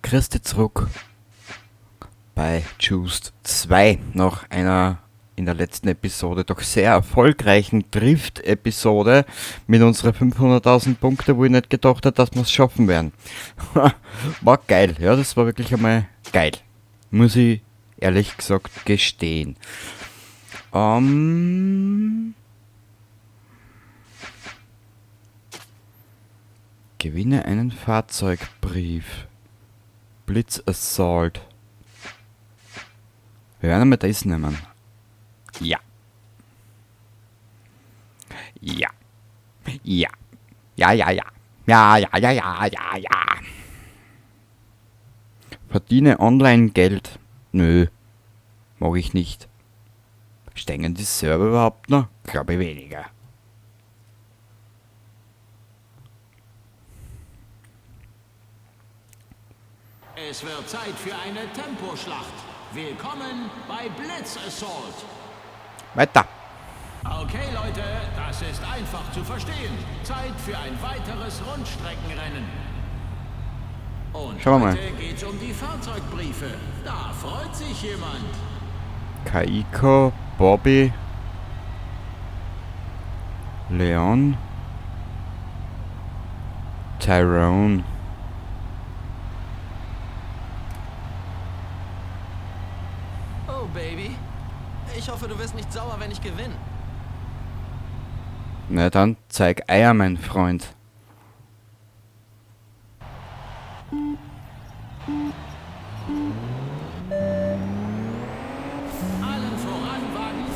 Grüß dich zurück bei Juiced 2 nach einer in der letzten Episode doch sehr erfolgreichen Drift-Episode mit unseren 500.000 Punkte, wo ich nicht gedacht habe, dass wir es schaffen werden. War geil, ja, das war wirklich einmal geil. Muss ich ehrlich gesagt gestehen. Gewinne einen Fahrzeugbrief. Blitz Assault. Wir werden einmal das nehmen. Ja. Ja. Ja. Ja, ja, ja. Ja, ja, ja, ja, ja, ja. Verdiene online Geld. Nö. Mag ich nicht. Steigen die Server überhaupt noch? Glaube ich weniger. Es wird Zeit für eine Temposchlacht. Willkommen bei Blitz Assault. Weiter. Okay, Leute, das ist einfach zu verstehen. Zeit für ein weiteres Rundstreckenrennen. Und Schauen wir mal. heute geht's um die Fahrzeugbriefe. Da freut sich jemand. Kaiko, Bobby, Leon, Tyrone. Oh, Baby. Ich hoffe, du wirst nicht sauer, wenn ich gewinne. Na dann, zeig Eier, mein Freund. Allen voran Wagen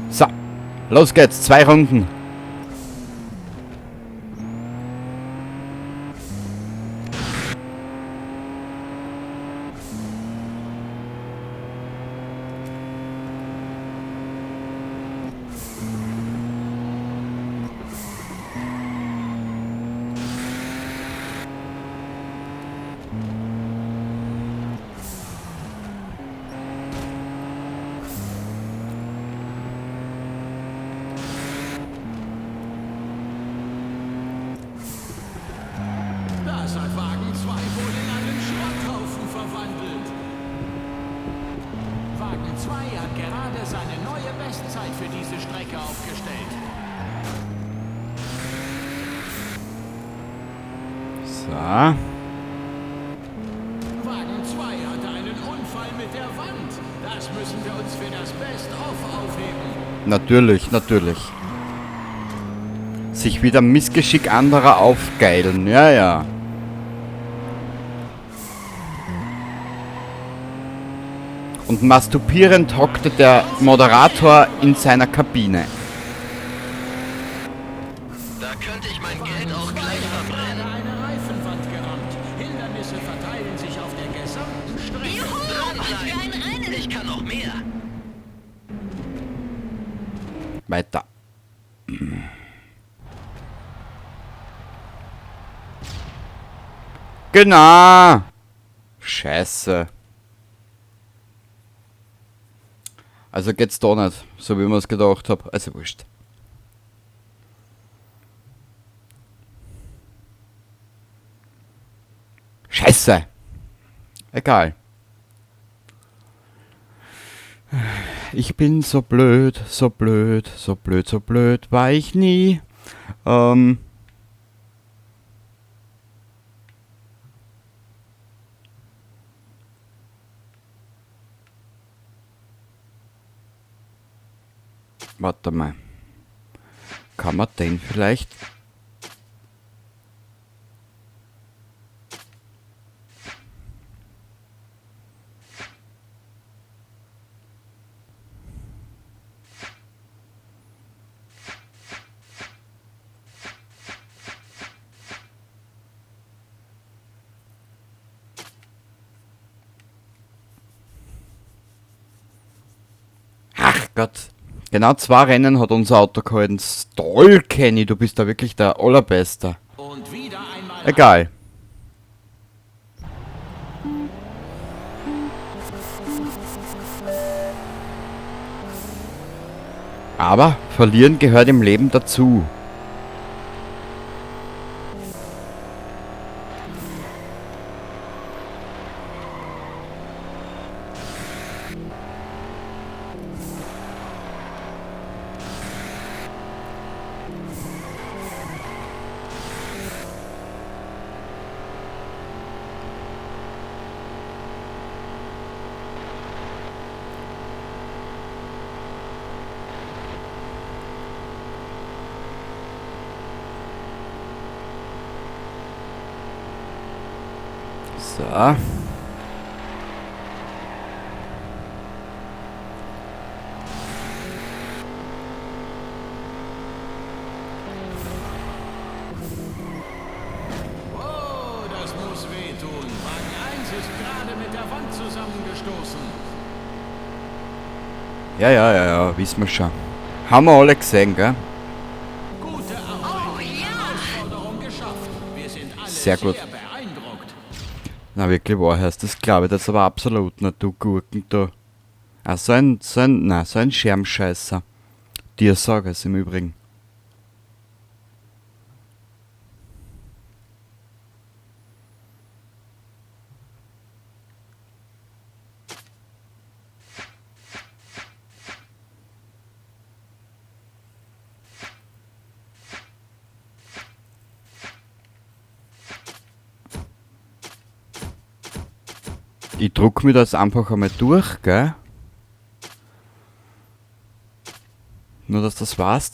2. So, los geht's, 2 Runden. Das hat Wagen 2 wohl in einen Schrotthaufen verwandelt. Wagen 2 hat gerade seine neue Bestzeit für diese Strecke aufgestellt. So. Wagen 2 hatte einen Unfall mit der Wand. Das müssen wir uns für das Best-of aufheben. Natürlich, natürlich. Sich wieder Missgeschick anderer aufgeilen. Ja, ja. Und masturbierend hockte der Moderator in seiner Kabine. Da könnte ich mein Geld auch gleich verbrennen. Eine Reifenwand gerammt. Hindernisse verteilen sich auf der gesamten Strecke. Juhu, was für ein Rennen! Ich kann noch mehr. Weiter. Genau. Scheiße. Also geht's da nicht, so wie ich mir's gedacht hab. Also wurscht. Scheiße. Egal. Ich bin so blöd, so blöd, so blöd, so blöd war ich nie. Warte mal. Kann man den vielleicht... Ach Gott. Genau 2 Rennen hat unser Auto gehalten. Toll, Kenny, du bist da wirklich der Allerbeste. Und wieder einmal Egal. Aber verlieren gehört im Leben dazu. So. Oh, das muss wehtun. Wagen 1 ist gerade mit der Wand zusammengestoßen. Ja, wissen wir schon. Haben wir alle gesehen, gell? Gute Arbeit. Herausforderung geschafft. Wir sind alle Sehr gut. sehr beeindruckt. Na wirklich wahr, heißt das glaube ich das aber absolut nicht, du Gurken, du. Ah, so ein Schermscheißer. Dir sag es im Übrigen. Ich druck mir das einfach einmal durch, gell? Nur, dass das war's.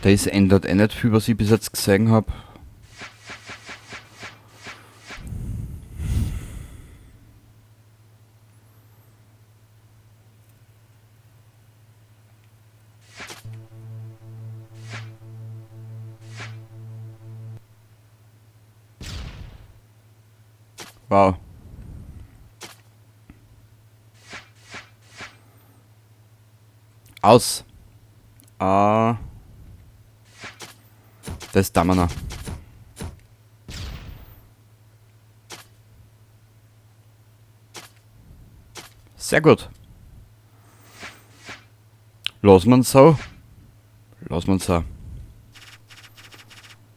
Das ändert eh nicht viel, was ich bis jetzt gesehen hab. Wow. Aus. Das ist da noch. Sehr gut. Lass man so. Lass man so.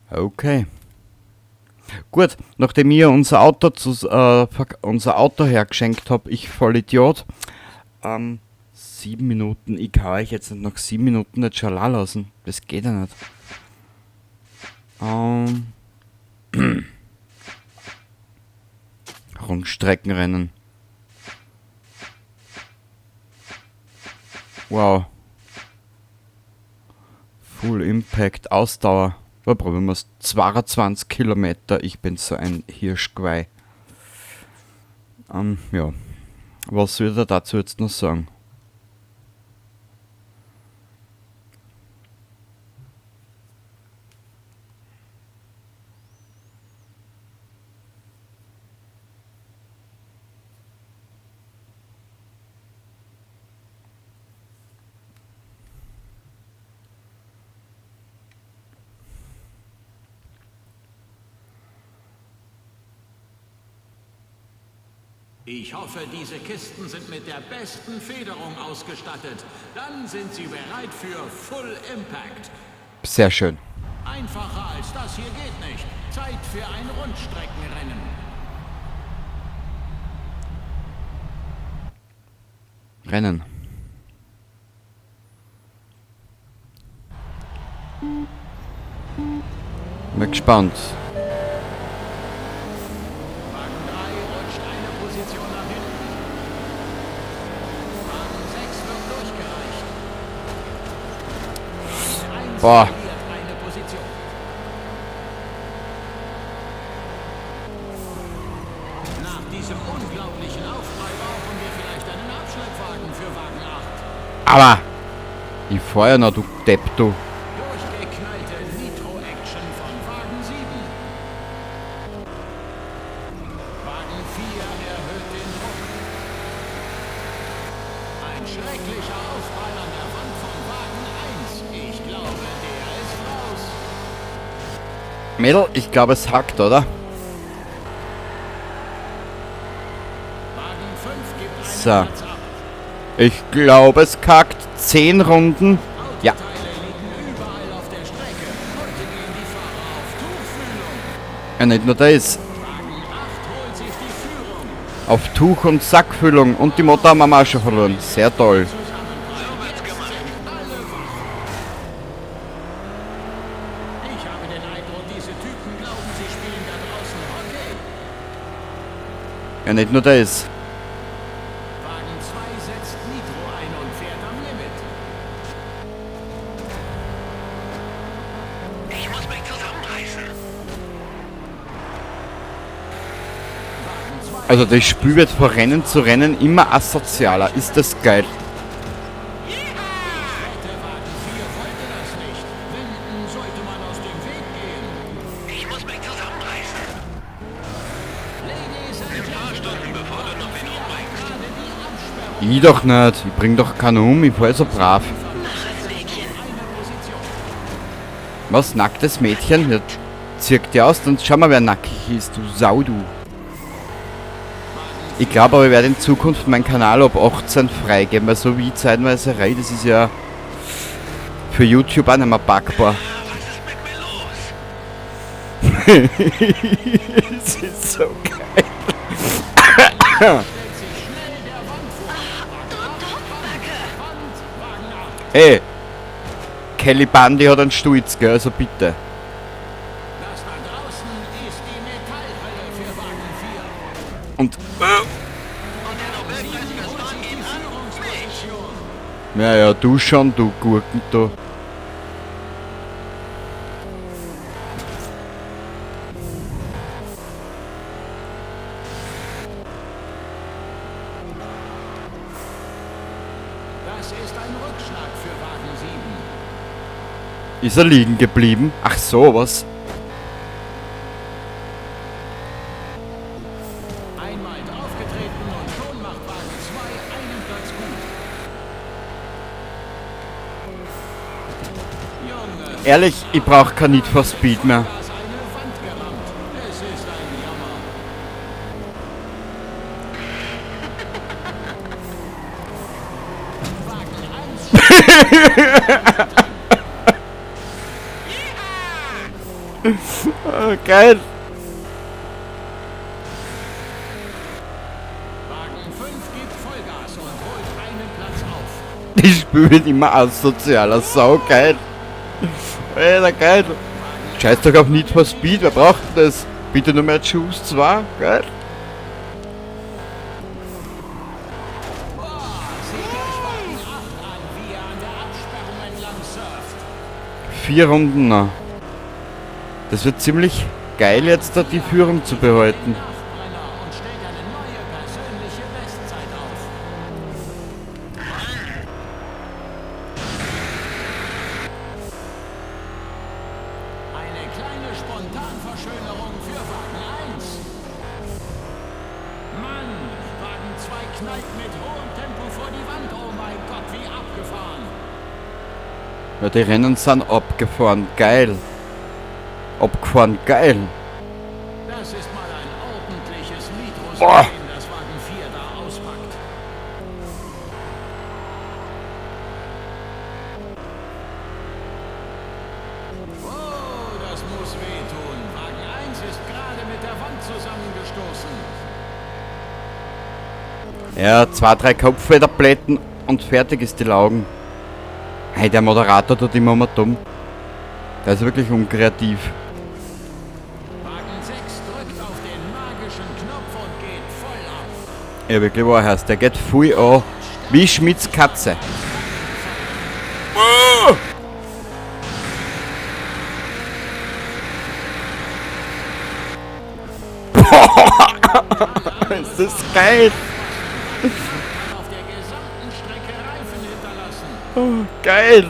Okay. Gut, nachdem ich unser Auto, unser Auto hergeschenkt hab, ich Vollidiot. 7 Minuten, ich kann euch jetzt nicht nach 7 Minuten nicht schon allein lassen. Das geht ja nicht. Rundstreckenrennen. Wow. Full Impact, Ausdauer. Da probieren wir's. 22 Kilometer. Ich bin so ein Hirschgeweih. Ja. Was soll ich da dazu jetzt noch sagen? Ich hoffe, diese Kisten sind mit der besten Federung ausgestattet. Dann sind sie bereit für Full Impact. Sehr schön. Einfacher als das hier geht nicht. Zeit für ein Rundstreckenrennen. Rennen. Bin gespannt. Wagen 3 rutscht eine Position nach hinten. Wagen 6 wird durchgereicht. Wagen 1 Boah. verliert eine Position. Nach diesem unglaublichen Aufprall brauchen wir vielleicht einen Abschleppwagen für Wagen 8. Aber ich fahr ja noch, du Depp, du. Durchgeknallte Nitro-Action von Wagen 7. Wagen 4 erhöht den Druck. Ein schrecklicher Aufprall an der Wand von Wagen 1. Ich glaube, der ist raus. Mädel, ich glaube, es hackt, oder? Wagen 5 gibt einen So. Platz ab. Ich glaube, es kackt. 10 Runden. Ja. Autoteile liegen überall auf der Strecke. Heute gehen die Fahrer Ja, nicht nur das. Auf Tuch- und Sackfüllung und die Motor haben wir auch schon verloren. Sehr toll. Ich habe den Eindruck, diese Typen glauben, sie spielen da draußen Hockey. Ja, nicht nur das. Wagen 2 setzt Nitro ein und fährt am Limit. Ich muss mich zusammenreißen. Wagen 2 Also das Spiel wird von Rennen zu Rennen immer asozialer. Ist das geil. Wette, Wagen 4 wollte das nicht. Wänden sollte man aus dem Weg gehen. Ich muss mich zusammenreißen. Ladies and Ein paar Gentlemen, Stunden, bevor du noch wen umbringst. gerade die Absperrung Ich doch nicht. Ich bring doch keinen um. Ich fahr so brav. Mach es, Mädchen. einer Position. Was? Nacktes Mädchen? Ja, zirk dir aus, dann schau mal, wer nackig ist. Du Sau, du. Ich glaube aber, ich werde in Zukunft meinen Kanal ab 18 freigeben, weil so wie ich zeitweise rede, das ist ja für YouTube auch nicht mehr packbar. Was ist mit mir los? Das ist so geil. Stellt sich schnell der Wand vor. Wand, Wagen 8. Hey, Kelly Bundy hat einen Stulz, gell, also bitte. Das da draußen ist die Metallhölle für Wagen 4. Und, Und der Nobelpreis fürs Fahren geht an mich. Führungsposition. ja, ja, du schon, du Gurken, du. Das ist ein Rückschlag für Wagen 7. Ist er liegen geblieben? Ach so, was? Einmal draufgetreten und schon macht Wagen 2 einen Platz gut. Junge, Ehrlich, ich brauch kein Need for Speed mehr. da ist eine Wand gerammt. Es ist ein Jammer. Wagen 1 Oh, geil. Wagen 5 gibt Vollgas und holt einen Platz auf. Die Spiel wird immer asozialer. Sau geil. Alter, geil. Scheiß doch auf Need for Speed, wer braucht denn das? Bitte nur mehr Juice 2, geil. Boah, seht euch Wagen 8 an, wie er an der Absperrung entlang surft. 4 Runden noch. Das wird ziemlich geil jetzt da die Führung zu behalten. Nachbrenner und stellt eine neue persönliche Bestzeit auf. Eine kleine Spontanverschönerung für Wagen 1. Mann, Wagen 2 knallt mit hohem Tempo vor die Wand. Oh mein Gott, wie abgefahren. Ja, die Rennen sind abgefahren. Geil. Abgefahren, geil. Das ist mal ein ordentliches Boah. Nitro-System, das Wagen 4 da auspackt. Oh, das muss wehtun. Wagen 1 ist gerade mit der Wand zusammengestoßen. Ja, 2, 3 Kopfwederplätten und fertig ist die Laugen. Hey, der Moderator tut immer mal dumm. Der ist wirklich unkreativ. Wagen 6 drückt auf den magischen Knopf und geht voll ab. Ja, wirklich wahr, heißt, der geht voll an. Wie Schmidts Katze. Oh! Ist das geil! Auf der gesamten Strecke Reifen hinterlassen. Oh, geil!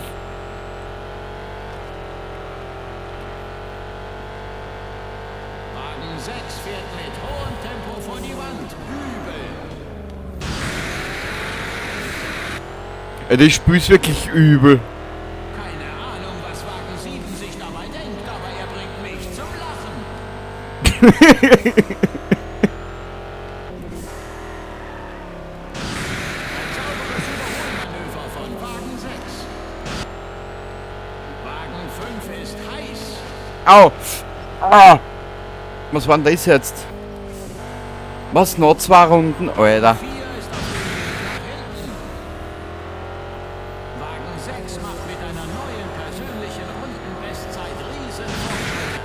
Wagen 6 fährt mit hohem Tempo vor die Wand. Übel. Ja, das Spiel ist wirklich übel. Keine Ahnung, was Wagen 7 sich dabei denkt, aber er bringt mich zum Lachen. Ein sauberes Überholmanöver von Wagen 6. Wagen 5 ist heiß. Au! Ah! Was war denn das jetzt? Was, noch 2 Runden? Alter. 4 ist auf dem Weg nach hinten. Wagen 6 macht mit einer neuen persönlichen Rundenbestzeit Riesenfortschritte.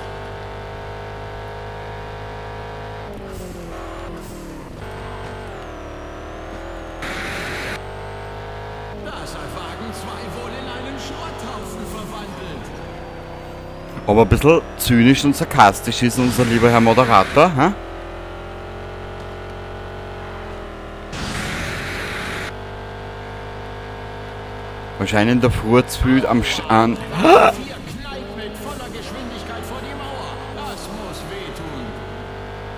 Das hat Wagen 2 wohl in einen Schrotthaufen verwandelt. Aber ein bisschen zynisch und sarkastisch ist unser lieber Herr Moderator, hä? Wahrscheinlich in der Früh zu viel am Sch-, an. 4 knallt mit voller Geschwindigkeit vor die Mauer. Das muss wehtun.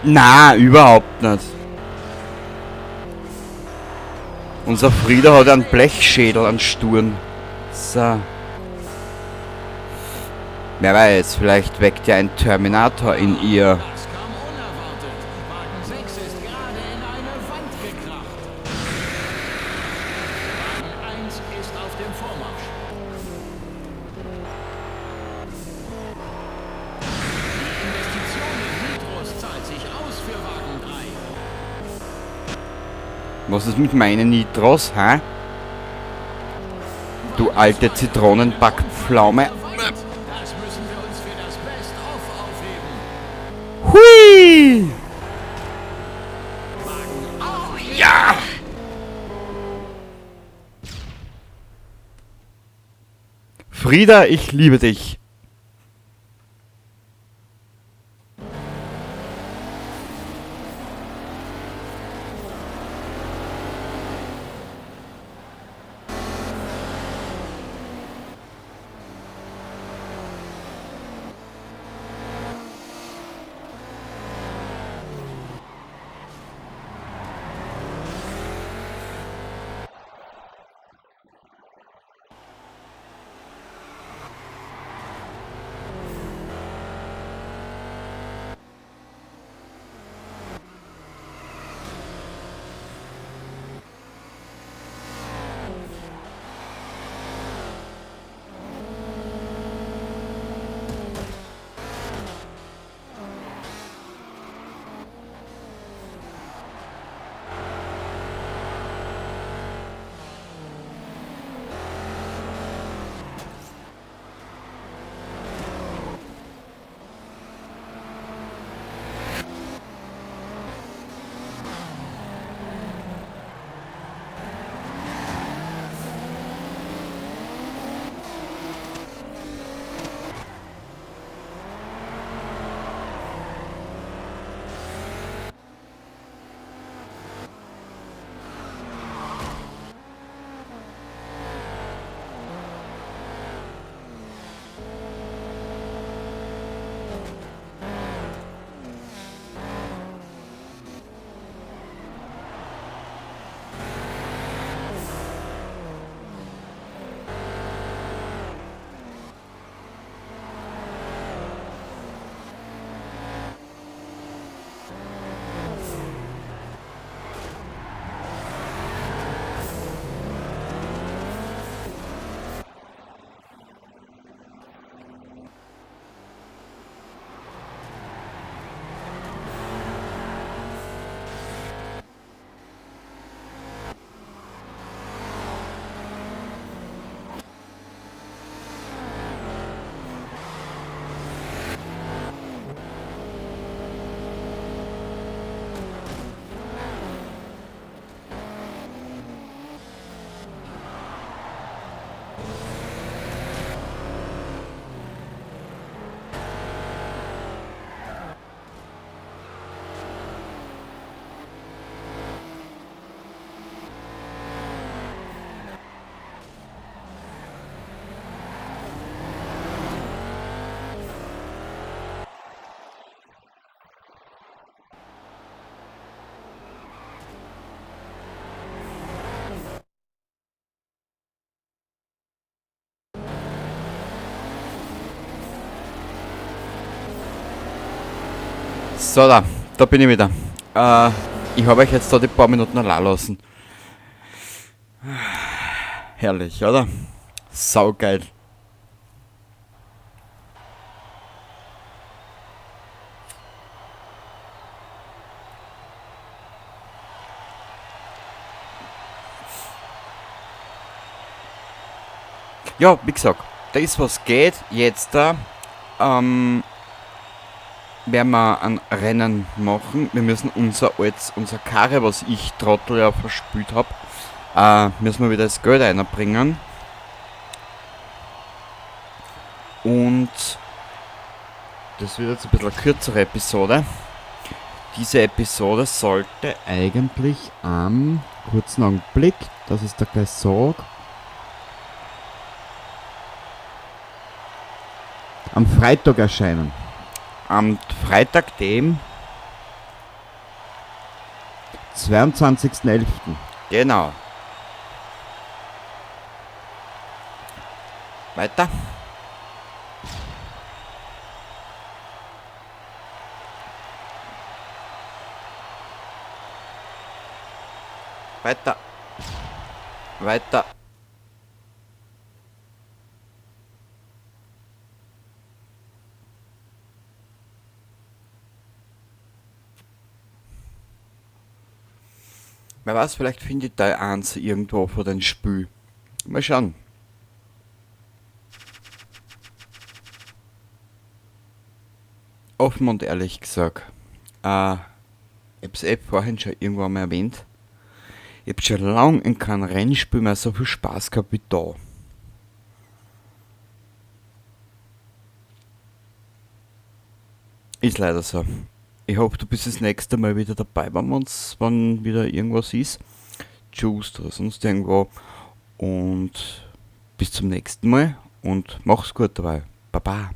Na, überhaupt nicht. Unser Frieda hat einen Blechschädel an Sturm. So. Wer weiß, vielleicht weckt ja ein Terminator in ihr. Das kam unerwartet. Wagen 6 ist gerade in eine Wand gekracht. Wagen 1 ist auf dem Vormarsch. Die Investition in Nitros zahlt sich aus für Wagen 3. Was ist mit meinen Nitros, hä? Du alte Zitronenbackpflaume. Das müssen wir uns für das Best-of aufheben. Hui! Ja! Frieda, ich liebe dich. So, da bin ich wieder. Ich habe euch jetzt da die paar Minuten allein lassen. Herrlich, oder? Saugeil. Ja, wie gesagt, das was geht, jetzt da werden wir ein Rennen machen. Wir müssen unser Karre, was ich Trottel ja verspült hab, müssen wir wieder das Geld einbringen. Und das wird jetzt ein bisschen eine kürzere Episode. Diese Episode sollte eigentlich am kurzen Augenblick, das ist der gleich sag, am Freitag erscheinen. Am Freitag, dem 22.11. Genau. Weiter. Weiter. Weiter. Wer weiß, vielleicht finde ich da eins irgendwo vor den Spül. Mal schauen. Offen und ehrlich gesagt, ich hab's eh vorhin schon irgendwann mal erwähnt. Ich hab schon lange in keinem Rennspiel mehr so viel Spaß gehabt wie da. Ist leider so. Ich hoffe, du bist das nächste Mal wieder dabei, wenn wieder irgendwas ist. Juiced oder sonst irgendwo. Und bis zum nächsten Mal und mach's gut dabei. Baba.